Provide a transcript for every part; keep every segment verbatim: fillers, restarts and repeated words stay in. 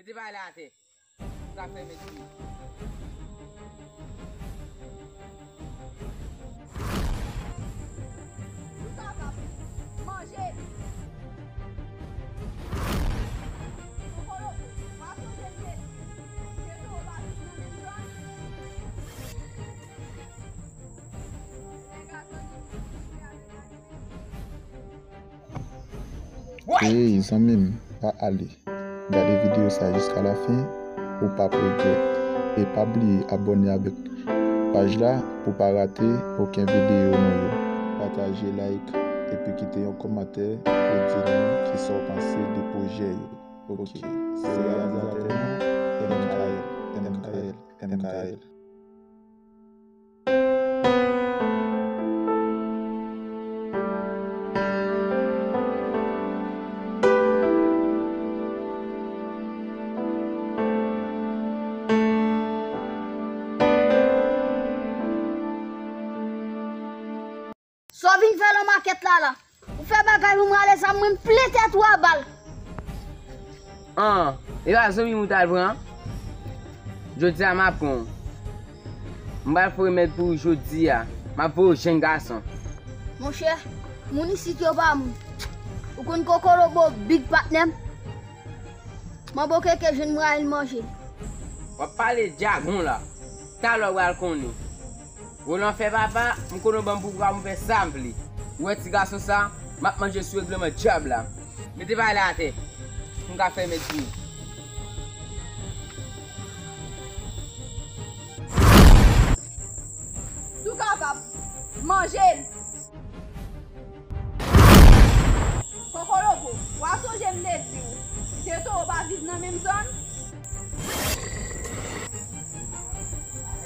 Te bay la atè. Sa fè mèt tou. Manje. Kokolo, w ap sonje m te di w, se toro pa vin nan menm zòn. Lè gason di m kontre avèk alimè. Ey, zanmi m, pa ale. Gade videyo sa jiska lafen, ou p ap regrèt. E pa bliye abòne avèk paj la pou pa rate okenn videyo nou yo. Pataje, like, epi kite yon kòmantè pou di nou kisa w panse de pwojè yo. Ok, se reyalizatè nou, M K L, M K L, M K L. Sa w vin fè nan makèt la la? Ou fè bagay pou m rale zam mwen, m plen tèt ou a bal. An, e pa zanmi m ou t al pran? Jodi a m ap pran w. M pral fè remèd pou ou jodi a. M ap voye w jwenn gason. Monchè, moun isit yo pa moun. Ou konn Kokolobo big patnè m? Manbo keke jwenn mwayen manje. W ap pale dyagon la. Talè w pral konnen. Wolan fè papa, m konnen w ban m pouvwa pou m fè sa m vle. Ou wè ti gason sa, m ap manje sou regleman dyab la. Mete bagay la atè, pou m ka fè mèt vini. Si w kapab, manje l. Kokolobo, w a sonje m te di w, se toro pa viv nan menm zòn?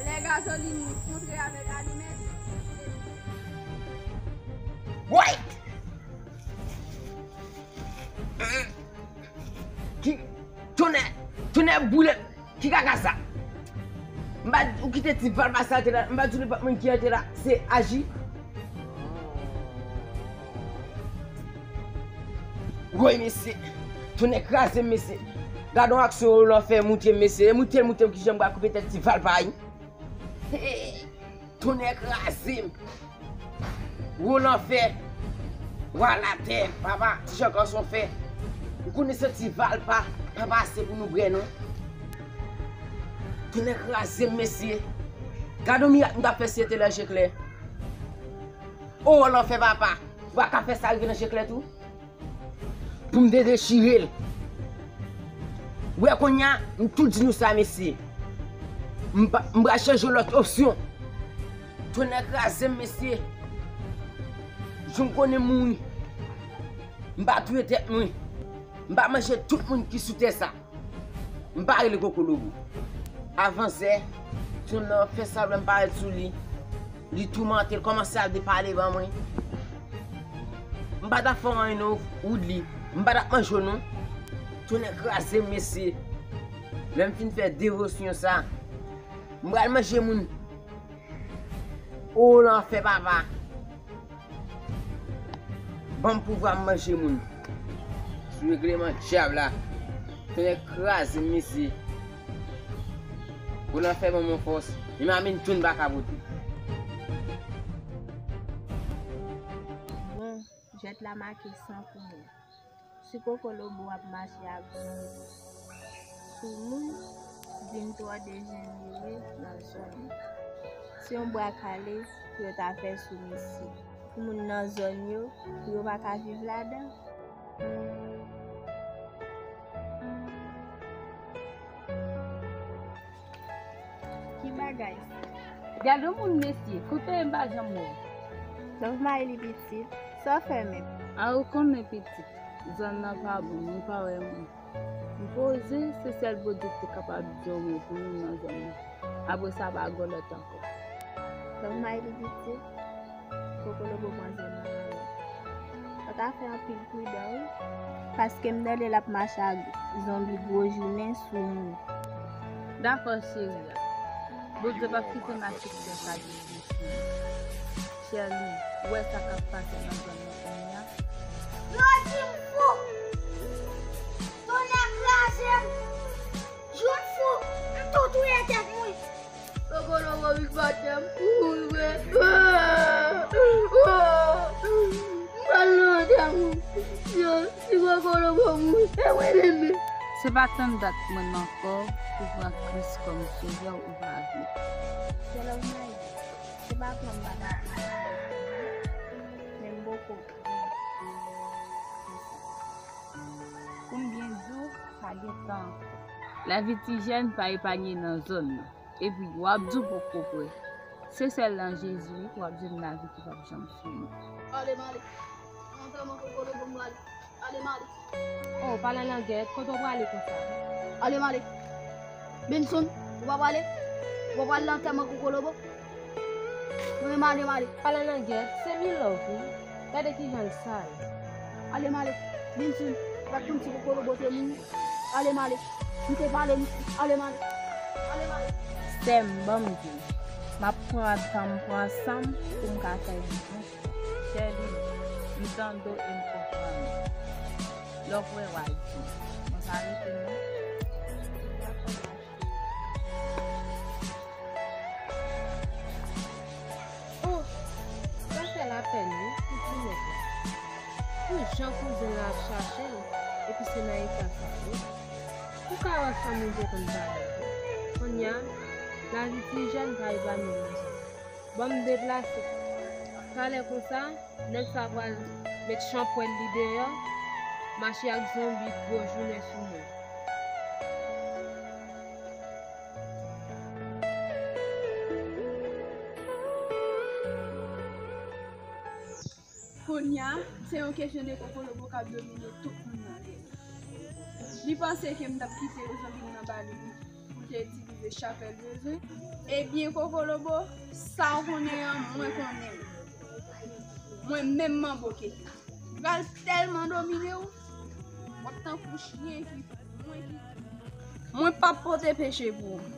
Lè gazolin kontre avèk alimèt. Woy! Ki tonnè, tonnè boule. Ki kaka sa? M pa di ou kite ti valpa sa te la, m pa di nenpòt moun ki antre la, se aji. Woy, mesye. Tonnè kraze m, mesye. Gade yon aksyon Wolan fè, moute m, mesye. Moute l, moute m, kijan m pral koupe tèt ti valpa, wi. Hey, tonnè kraze m. Wolan fè, wa latè, papa, ti jan gason fè. Ou konnen se ti valpa, pa pase pou nou bwè non. Tonnè kraze m, mesye. Gade yon mirak m t ap fè si se te nan je klè. O, Wolan fè papa, ou pa ka fè sa rive nan je klè tou? Pou m te dechire l. Wè kounye a, m tou di nou sa, mesye. M pa, m pral chèche yon lòt opsyon. Tonnè kraze m, mesye. Jan m konnen mouri. M pa touye tèt mwen. M pa manje tout moun ki sou tè sa. M pa rele Kokolobo. Avanzè, tonnè fè sanblan m parèt sou li. Li toumante l, kòmanse ap depale ban mwen. M pa t ap fè w anyen non, Woodly. M pa t ap manje w non. Tonnè kraze m, mesye. Lè m fin fè devosyon sa, m pral manje moun. O lanfè, papa. Ban m pouvwa m manje moun. Sou regleman dyab la. Tonnè kraze m, mesye. Pou lanfè ban mwen fòs. Menm a menm tonn pa ka pote. Bon, jwèt la make san pou mwen. Si Kokolobo ap mache ak zòn sou moun, vin twò dejenere nan zòn. Se yon bwa kale pou yo ta fè sou misye. Pou moun nan zòn yo, pou yo pa ka viv ladan. Ki bagay sa? Gade yon moun, mesye, kote m pa janm wè w. Love Miley pitit, sa w fè menm? A, ou konnen pitit, zòn nan pa bon, nou pa wè moun. M poze, se sèl Bondye ki te kapab di yon mo pou nou nan zòn nan. Apre sa, pa gen lòt ankò. Love Miley pitit, Kokolobo pran zòn nan nan men. Fò ta fè anpil pridan, wi. Paske m tande l ap mache ak zonbi gwo jounen sou moun. Dakò, cheri a. Bondye p ap kite m ak pitit sa vin sou mwen. Shirley, ou wè sa k ap pase nan zòn nan kounye a? Yo di m fou! Tonnè kraze m! Se pa tann dat mwen ankò pou pran Kris kòm Sovè ou pa vle. Sè Love Marie, se pa pran m pa ka, men m poko prè. Pou m byen di w, pa gen tan ankò. Lavi ti jèn pa epanye nan zòn nan. Epi, w ap di w poko prè. Se sèl nan Jezi wi w ap jwenn lavi ki p ap janm fini. Ale m ale. Antèman kokolobo m prale. Ale m ale. Oh, palan langèt, kote w prale konsa? Ale m ale. Benson, ou pa prale? Ou pa prale nan antèman kokolobo? Mwen menm ale m ale. Palan langèt, se Milove wi. Gade kijan l sal. Ale m ale. Benson, ou pa t konn si kokolobo te mouri? Ale m ale. M te pale, m ale m ale. Ale m ale. Sè m, ban m di w. M ap pran tan m pran san m pou m ka fè li bon. Chèli, m tande w e m konprann ou. Lè w prè w al di m. Mwen pa rete non. Oh, sa fè lapèn wi pou ti nèg la. Pou jan kouzen l ap chache l, epi se nan eta sa l ye. Ou ka wè fanmi l te konn pale. Kounye a, lavi ti jèn pa epanye nan zòn. Ban m deplase. Talè konsa, nèg sa pral met chanpwèl li deyò, mache ak zonbi gwo jounen sou mwen. Kounye a, se yon kesyon de kokolobo k ap domine tout moun nan tèt. Li panse ke m t ap kite yon zanmi m nan ba li pou l te itilize chak lè l bezwen. Ebyen, kokolobo, sa w konnen an, mwen konnen l. Mwen menm manbo keke. M pral tèlman domine w, w ap tankou chen ki mwen ki Mwen p ap pote peche pou ou.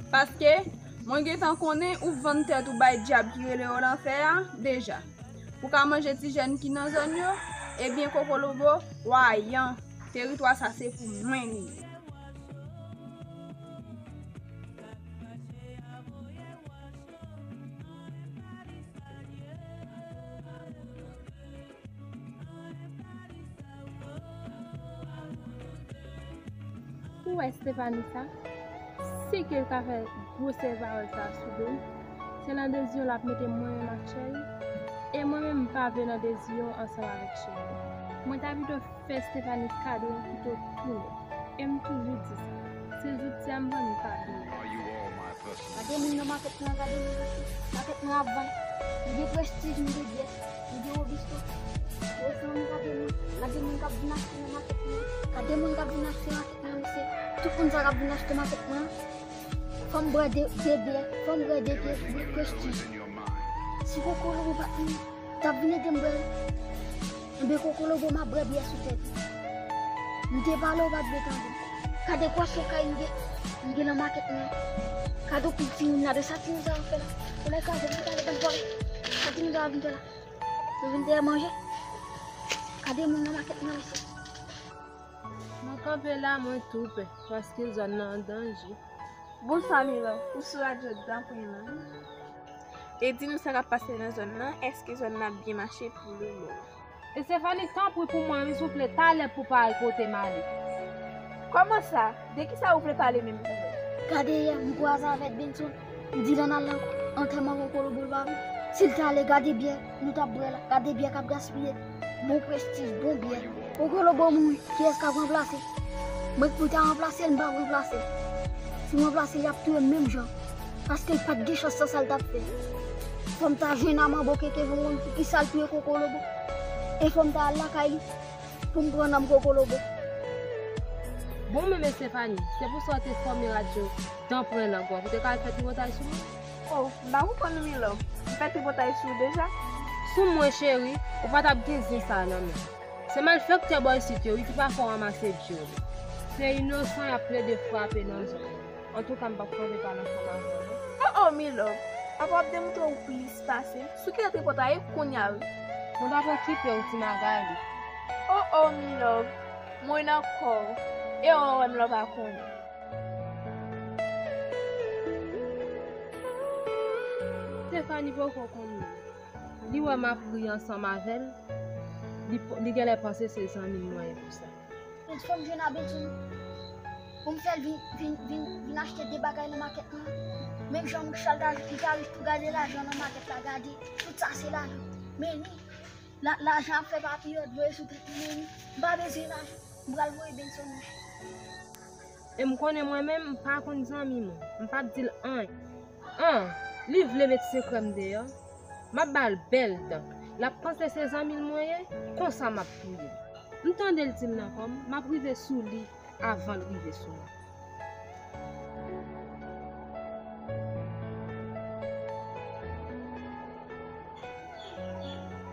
Paske mwen gentan konnen ou vann tèt ou bay dyab ki rele yo lanfè a deja. Pou ka manje ti jèn ki nan zòn yo, ebyen kokolobo, wa yan, teritwa sa se pou mwen li ye. Ou wè Stephanie sa? Si ke l ka fè gwosè pawòl sa sou do m, se nan deziyon l ap mete mwen menm ak Chèri. E mwen menm m pa vle nan deziyon ansanm avèk Chèri. Mwen ta pito fè Stephanie kado pito tounen. E m toujou di sa. Se zouti a m vann m pa bliye. Gade moun nan makèt mwen, gade moun nan makèt mwen ap vann. M gen Prestige, m gen byè, m gen Robusto. Mezanmi, gade moun, gade moun k ap vin achte nan makèt mwen. Gade moun k ap vin achte makèt mwen, mesye. Tout moun sa k ap vin achte makèt mwen. Fò m bwè de, de byè, fò m bwè de byè, de Prestige. Si kokolobo pa t vini, t ap vin ede m bwè l. Enben kokolobo m ap bwè byè sou tèt ou. M te pale w pa t vle tande. Gade kwa chokay m gen, m gen nan makèt mwen. Gade w pil timoun la, de sa timoun sa yo fè la. Ou lè kraze m, gade bann vòlè. Sa timoun sa yo vin fè la. Yo vin dèyè manje. Gade moun nan makèt mwen mesye. Mwen kanpe la, mwen tou pè, paske zòn nan an danje. Bonswa Milan, ou sou radyo Danpwen lan wi. E di nou sa k ap pase nan zòn nan, èske zòn nan ap byen mache pou Lolo? Estefani, tanpri pou mwen wi souple, talè pou pa al kote m ale. Kòman sa? De kisa ou vle pale menm tou? Gade yè, m kwaze avèk Benson, m di l ann al nan antèman kokolobo l pa vle. Si l t ale, gade byè nou t ap bwè la, gade byè k ap gaspiye. Bon Prestige, bon byè. Kokolobo mouri, kiyès k ap ranplase? Mwen ki pou ta ranplase l, m p ap ranplase l. Si m ranplase l, y ap touye m menm jan. Paske l pa t gen chans nan sa l t ap fè. Fò m ta jwenn a manbo keke pou konn poukisa l touye kokolobo. E fò m ta al lakay li pou m pran nanm kokolobo. Bon, menm Estefani, se pou sa w te fòme radyo Danpwen lan gòj. Ou te ka al fè tripotay sou mwen? Oh, m pa konprann ou, Milò. M fè tripotay sou ou deja? Sou mwen, cheri, ou pa t ap gen zen sa a nan men w. Se malfektè bò isit yo, wi, ki pa fè w ranmase dyòl. Se inosan y ap plede frape nan zòn. Antouka, m p ap kanpe pale ansanm avè w, non. Oh, oh, Milò, apa w ap demontre w plis pase? Sou ki tripotay kounye a, wi. Mwen p ap okipe w, ti Magali. Oh, oh, Milò, mwen nan kò w. E w wè m lè w pa konnen. Stefani poko konn mwen. Li wè m ap ri ansanm avè l, li, li genlè panse se zanmi m mwen ye pou sa. Fò m jwenn a Benson. Pou m fè l vin, vin, vin, vin achte de bagay nan makèt lan. Menm jan Richard ta, li ta rich pou gade lajan nan makèt la, gade, tout sa se lajan. Men li, la, lajan ap fè papiyòt voye sou tèt li, men li, m pa bezwen lajan. M pral voye Benson mouche. E m konnen mwen menm, m pa konn zanmi m, m p ap di l anyen. An, li vle met sekrè m deyò. M ap ba l bèl dan. L ap panse se zanmi l mwen ye, konsa m ap touye l. M tande l di l nan kò m, m ap rive sou li avan l rive sou mwen.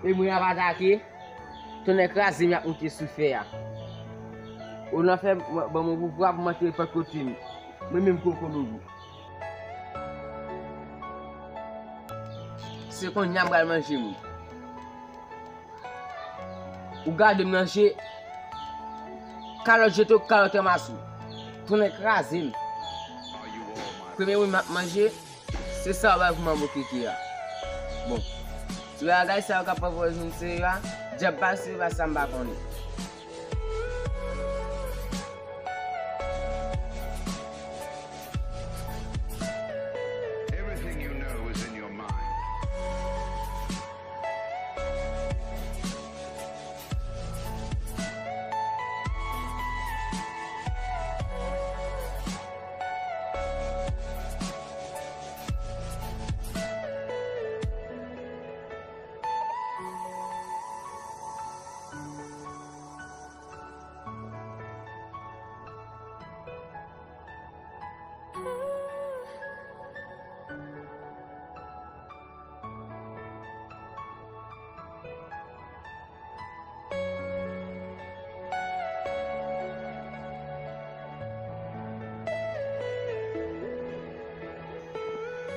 E mwen ap atake, tonnè kraze m, y ap moute sou fè a. Ou nan fè ban mwen pouvwa pou m antre pòt kote m. Mwen menm Kokolobo. Se konnya m pral manje moun. Ou gade m nan je, kalòt jete w, kalòt ranmase w. Tonnè kraze m. Premye moun m ap manje, se sa w bay pou manbo keke a. Bon, ti bagay sa yo k ap fè w jwenn serye a, dyab pase yo pa sa m pa konnen. Everything you know is in your mind.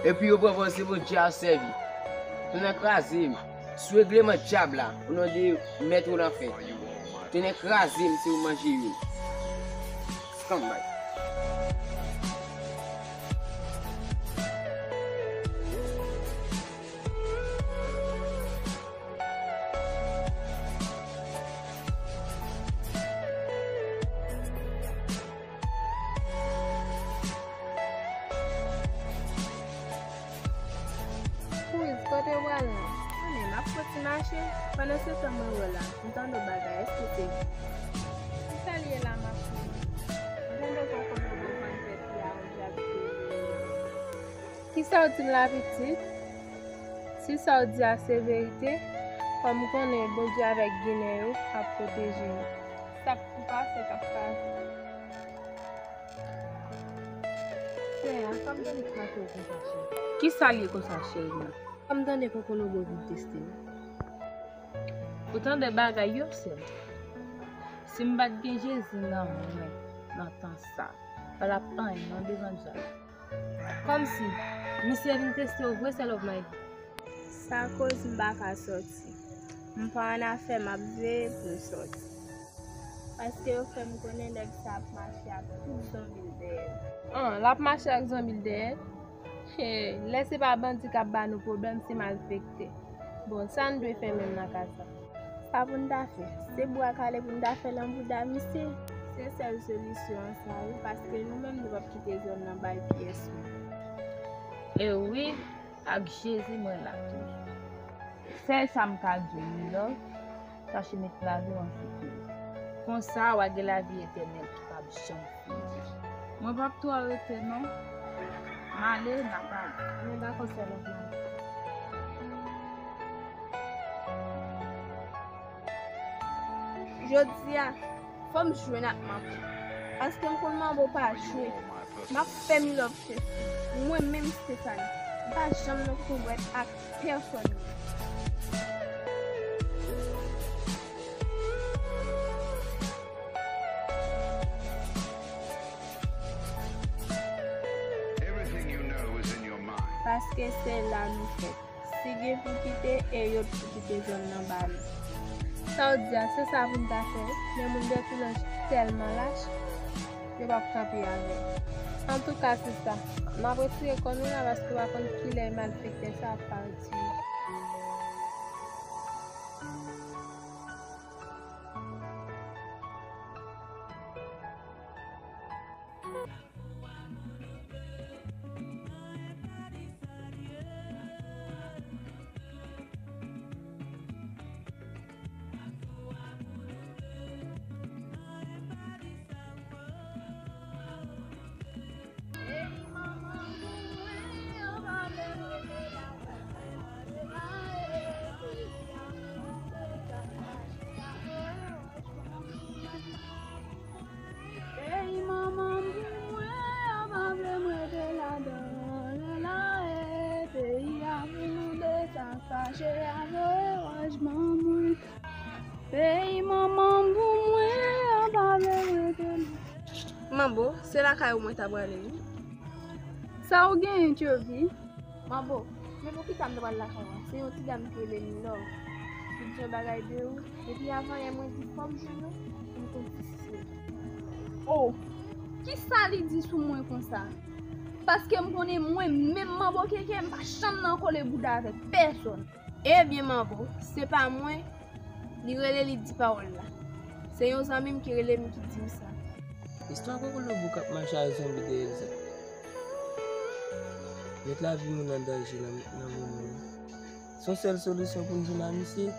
Epi yo pran pòz se Bondye y ap sèvi. Tonnè kraze m. Sou regleman dyab la, o non de Mèt lanfè. Tonnè kraze m, se ou manje yo. Skanbay. Kwiz, kote w pral la? Konnen, m ap fon ti mache. Pandan se tan mwen wè w la, m tande w bagay, èske se vre? Kisa l ye la, m ap fon? M tande w konn konn yon bon vann tèt li a yon dyab ki rele Kisa w di m la, pitit? Si sa w di a se verite, fò m konnen Bondye avèk Ginen yo ap pwoteje nou. Sa k pou pase, k ap pase. Sè a, sa m tande k pase w konsa, cheri. Kisa l ye konsa, cheri m? Sa m tande Kokolobo vin teste m. Ou tande bagay yo, sè m. Si m pa t gen Jezi nan mwen nan tan sa, pa t ap anyen non devan dyab. Kòmsi, misye vin teste w vre, sè Love Mike? Sa koz m pa ka sòti. M pa annafè, m ap veye pou m sòti. Paske yo fè m konnen nèg sa ap mache ak tout zonbi l dèyè l. An, l ap mache ak zonbi l dèyè l? He, lè se pa bandi k ap ba nou pwoblèm, se malfektè. Bon, sa n dwe fè menm nan ka sa? Sa pou n ta fè? Se bwa kale pou n ta fè lan bouda misye? Se sèl solisyon an sa wi, paske nou menm nou p ap kite zòn nan bay pyès moun. E wi, ak Jezi mwen la toujou. Sèl sa m ka di w wi, Love, chache met lavi w an sekirite. Konsa w a gen lavi etènèl ki p ap janm fini. Mwen p ap twò rete non. M ale, n ap ale. Mwen dakò sè Love mwen. Jodi a, fò m jwenn ak Manbo. Paske m konn Manbo pa jwe. M ap fè Milove teste. Mwen menm Stéphanie, m pa janm nan konbwèt ak pèsonn. Paske se la nou fèt. Si gen pou kite, e yo t pou kite zòn nan ba nou. Sa w di a, se sa pou n ta fè wi. Men moun de Toulanj tèlman lach, yo p ap kanpe avè l. Antouka, sista, n ap retire kò nou la paske w pa konn kilè malfektè sa ap parèt sou nou. Peyi manman m pou mwen, yo pa vle m rete ladan. Lè la e peyi a pou nou de sa k fache a voye wòch ban mwen. Peyi manman m pou mwen, yo pa vle m rete ladan. Manbo, se lakay ou mwen ta prale, wi. Sa w genyen, Tchovi? Manbo, men poukisa m ta pral lakay ou a? Se yon ti dam ki rele Milò ki di yon bagay de ou. Depi avan yè mwen di fò m jwenn ou pou m konn si se li. Oh, kisa li di sou mwen konsa? Paske m konnen mwen menm Manbo Keke, m pa janm nan kole bouda avèk pèsonn. Ebyen Manbo, se pa mwen, li rele, li di pawòl la. Se yon zanmi m ki rele m ki di m sa. Istwa kokolobo k ap mache ak zonbi dèyè l sa. Met lavi moun an danje nan, nan moman an. Se yon sèl solisyon pou n jwenn a misye,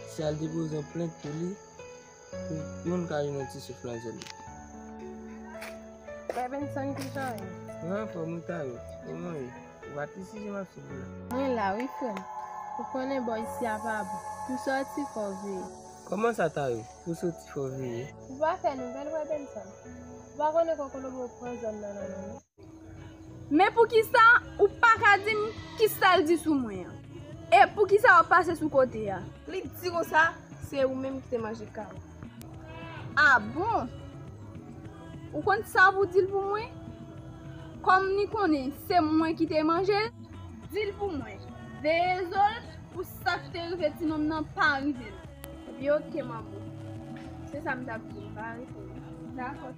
se al depoze yon plent pou li, pou moun ka jwenn yon ti souf nan zòn nan. Frè Benson, kijan w ye? Mwen anfòm wi Tayo, e mwen ye? Ou pa t isi jan m ap swiv ou la. Mwen la wi frè m. Ou konnen bò isi a pa bon. Pou sòti fò w veye. Kòman sa Tayo? Pou sòti fò w veye? Ou pa fè nouvèl frè Benson? Ou pa konnen kokolobo pran zòn nan nan men nou? Men poukisa ou pa ka di m kisa l di sou mwen an? E poukisa w ap pase sou kote a? Li di konsa, se ou menm ki te manje kawo. A bon? Ou konn sa pou di l pou mwen? Kòm li konnen se mwen ki te manje l, di l pou mwen. Veye zo l pou sa k te rive ti nonm nan pa rive l. Epi oke, Manbo. Se sa m t ap di w, pa rete. Dakò.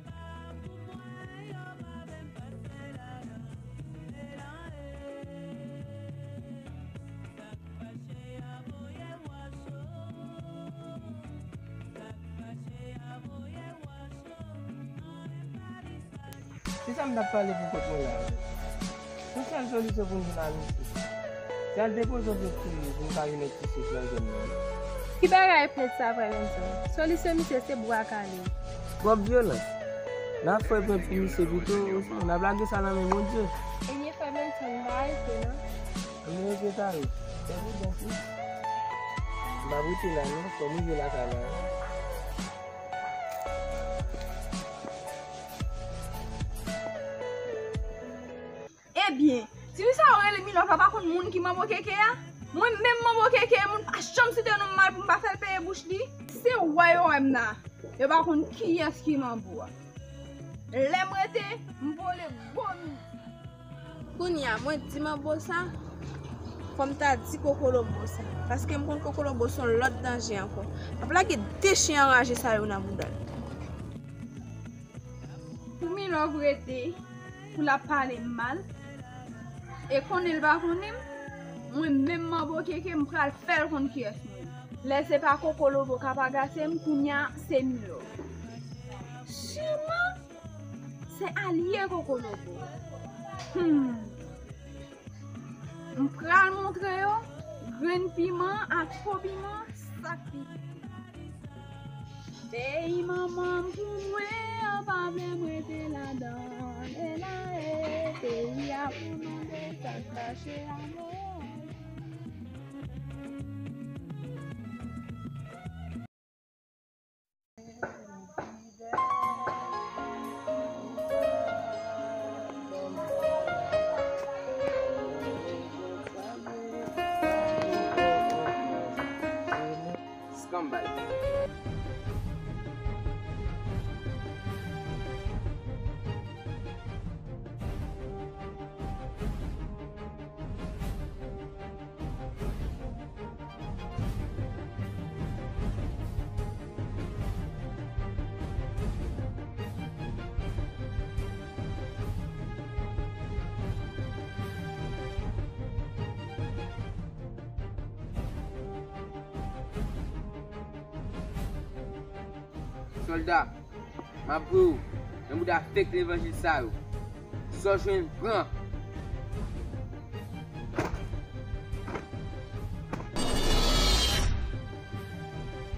Se sa m t ap pale pou kont mwen la. Yon sèl solisyon pou n jwenn a misye, se al depoze yon plent pou li pou n ka jwenn yon ti souf nan zòn nan. Ki bagay plent sa, frè Benson? Solisyon misye se bwa kale. Twòp vyolans. N a fè plent pou misye pito, osinon n ap lage sa nan men Bondye. Ebyen, frè Benson, m pa rete non. Ann rete Tayo. Fè pridans wi. M pa rete la non, fò m rive lakay la. Ebyen, tifi sa yo rele Milò pa konn moun ki Manbo Keke a? Mwen menm Manbo Keke, moun pa janm site non m mal pou m pa fè l peye bouch li. Se wè yo wè m la. Yo pa konn kiyès ki Manbo a. Lè m rete, m vole gwo mi. Kounye a, mwen di Manbo sa, fò m ta di kokolobo sa. Paske m konn kokolobo se yon lòt danje ankò. M ap lage de chen anraje sa yo nan bouda l. Pou Milò rete, pou l ap pale m mal, e konnen l pa konnen m, mwen menm Manbo Keke, m pral fè l konn kiyès mwen ye. Lè se pa kokolobo k ap agase m, kounye a se Milò. Siman, se alye kokolobo. Hmm. M pral montre yo grenn piman ak fo piman, sa k pi bon. Peyi manman m pou mwen, yo pa vle m rete ladan. E la e peyi a pou nou de sa k fache a mò. Skanbay. Sòlda, m ap voye w. Lè Bouda fake levanjil sa yo. Sa w jwenn, pran.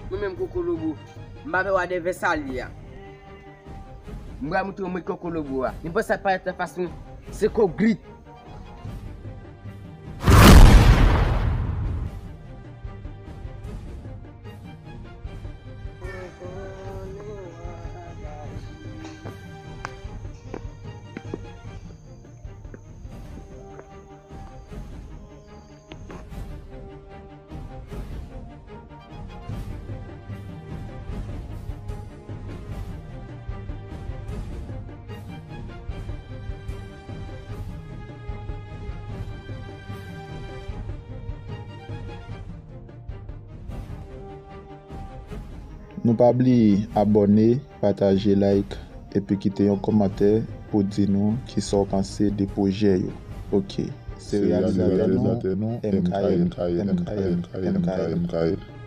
Mwen menm Kokolobo, m pa fè w a devè sa l ye a. M pral montre w mwen Kokolobo a. Nenpòt sa parèt anfas nou, se kogrit. Nou pa bliye abòne, pataje, like, epi kite yon kòmantè pou di nou kisa w panse de pwojè yo. Ok, se reyalizatè nou, M K M, M K M, M K M.